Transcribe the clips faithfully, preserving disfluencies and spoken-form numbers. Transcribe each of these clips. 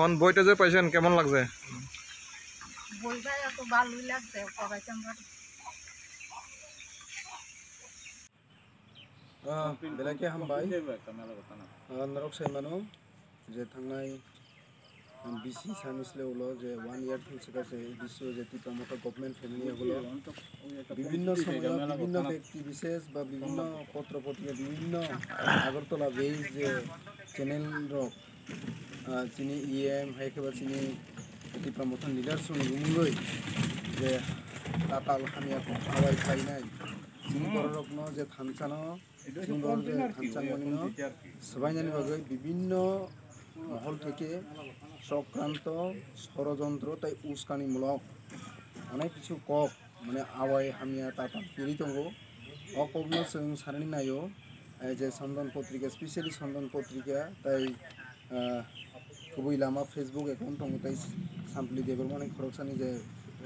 অন বইটা যে পাইছেন, কেমন লাগছে? বইটা এত ভালোই লাগছে, পড়াইতাম পারি। Ah, belai khe hambai. Ah, norok sai mano je thangnai, ah, bisi sani sle ulo je one year full sika se A D C o je Tipra Motha government family ulo bibhinno somoyo bibhinno bekti bishes ba bibhinno potro potrika bibhinno Agartala based je channel rok, ah, chini E M hai khe ba chini Tipra Motha leaders rokni bumungwi je tatal hamya abai khainai. Chini bororokno je thansa no, chini borok je thansa manino swbainani bagwi bibhinno mohol theke chokranto, sorojontro tei uskanimulok onek kisu kok, mane, abai hamya tatal piri tongo. O kokno chwng sanani naio, eh, je Sandan Potrika, specially Sandan Potrika tei ah, kubui lama Facebook account tongo tei Sampli Debbarmani khoroksani je,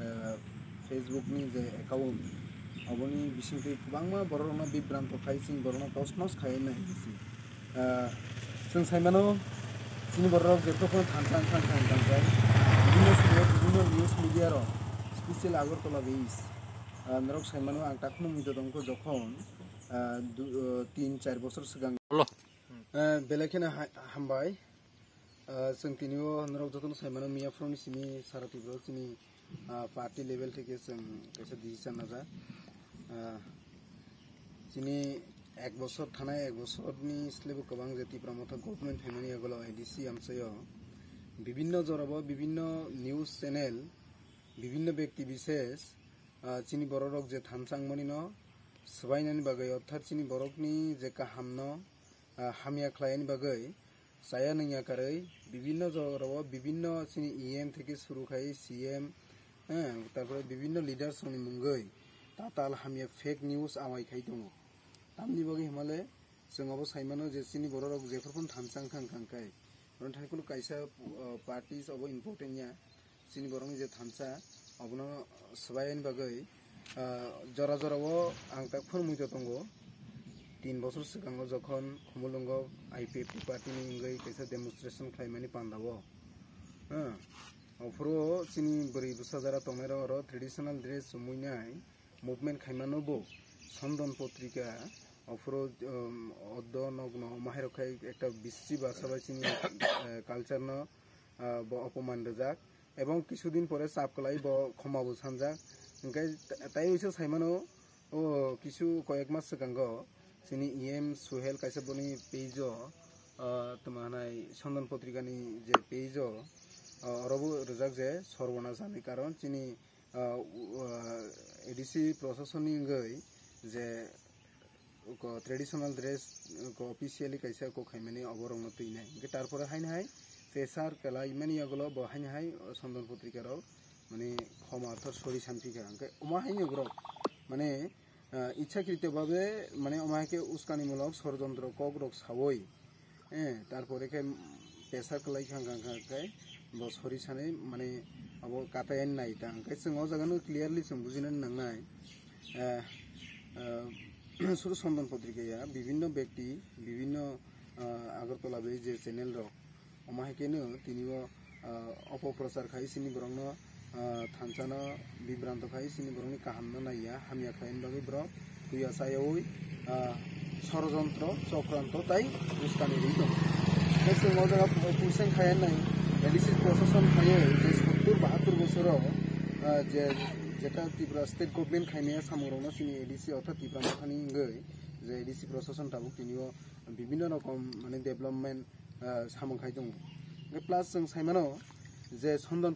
ah, Facebook ni je account, aboni bisingtwi kwbangma bororokno bibranto khai chini borokno tos nos khai nai bisi. Ah, chwng sai mano chini bororok je kokno thansa wngkha wngkha wngkha wngkha bibhinno somoi bibhinno news media rok special Agartala base, ah, norok sai mano ang takhno muido tongkho jokhon, ah, du-, ah, tin char bosor swkang. Hello. Eh, belai kheno ha-, hambai. Eh, chwng tini o norok jotono sai mano miya phone ni simi sara Tripura chini, ah, party level theke chwng kaisa decision najak. Ah, chini ek bosor thanai ek bosor ni slebo kwbang je Tipra Motha government phaimani yagulo A D C amchaio bibhinno jorabo bibhinno news channel, bibhinno bekti bishes, ah, chini bororok je thansa wngmani no swbainani bagwi, orthat chini borokni je kaham no, ah, hamya khlaini bagwi chaya nungya karwi bibhinno jagao bibhinno chini E M theke suru khai C M, eh, tarpore bibhinno leaders rokni mungwi tatal hamya fake news amai khai tongo. Tamni bagwi himale chwng obo sai mano je chini bororok jephru phano thansa wngkha wngkha wngkhai, oro thani kunu kaisa, uh, parties obo important ya. Chini borokni je thansa, obono swbaini bagwi, ah, jora jorao ang tak phano muitu tongo. Tin bosor swkango jokhon Khumulwngo I P F T party ni wngwi kaisa demonstration khlaimani pandao, ah, ophuru chini bwrwi bwsa jara tongnairok oro traditional dress chumui nai movement khaimano bo Sandan Potrika, ophuru, um, oddo nogno mahairok khai ekta bisi basa bai chini, eh, culture no, ah, bo opoman rijak. Ebong kisudin pore chap kwlai bo khoma bo sanjak. Hwnkhe ta-, tai oiso saimano, o kisu koyek mas swkango chini E M Suhel kaisa boni page o, ah, tma hanai Sandan Potrika ni je page o, ah, oro bo rijak je sorbonas jani karon chini, ah, u-, ah, A D C proshasoni wngwi je ko traditional dress ko officially kaisa ko khaimani oborokno twinai. Hwnkhe tarpore haino hai pressure kwlaimani yagulo bo haino hai Sandan Potrika rok mane khoma ortho sorry sanphikha. Hwnkhe omo haino borok mane, ah, ichhakrito babe mane omo hai khe uskanimulok sorojontro kokrok sawi, eh, tarpore khe pressure kwlai kha, kha, kha, khe bo sorry sanai mane abo katayan nai ta. Hwnkhe chwng o jaga no clearly chwng bujinani nangnai. Eh, eh, suru Sandan Potrika ya, bibhinno bekti, bibhinno, eh, Agartala bai je channel rok, omo hai khe no tini o, eh, opoprochar khai chini borokno, eh, thansa no bibranto khai chini borokni kaham no naiya, hamya khlaini bagwi borok puya chayawi, eh, sorojontro, chokranto tai uskani rwi tongo. Tei chwng o jaga pu-, puisang khai nai, A D C proshashan khai je sottur bahattur bosoro, eh, je jeta Tripura state government khaimaya samungrokno chini A D C ortho Tipra Mothani wngwi je A D C proshashan tabuk tini o bibhinno rokom mane development, ah, samung khai tongo. Hwnkhe plus chwng sai mano je Sandan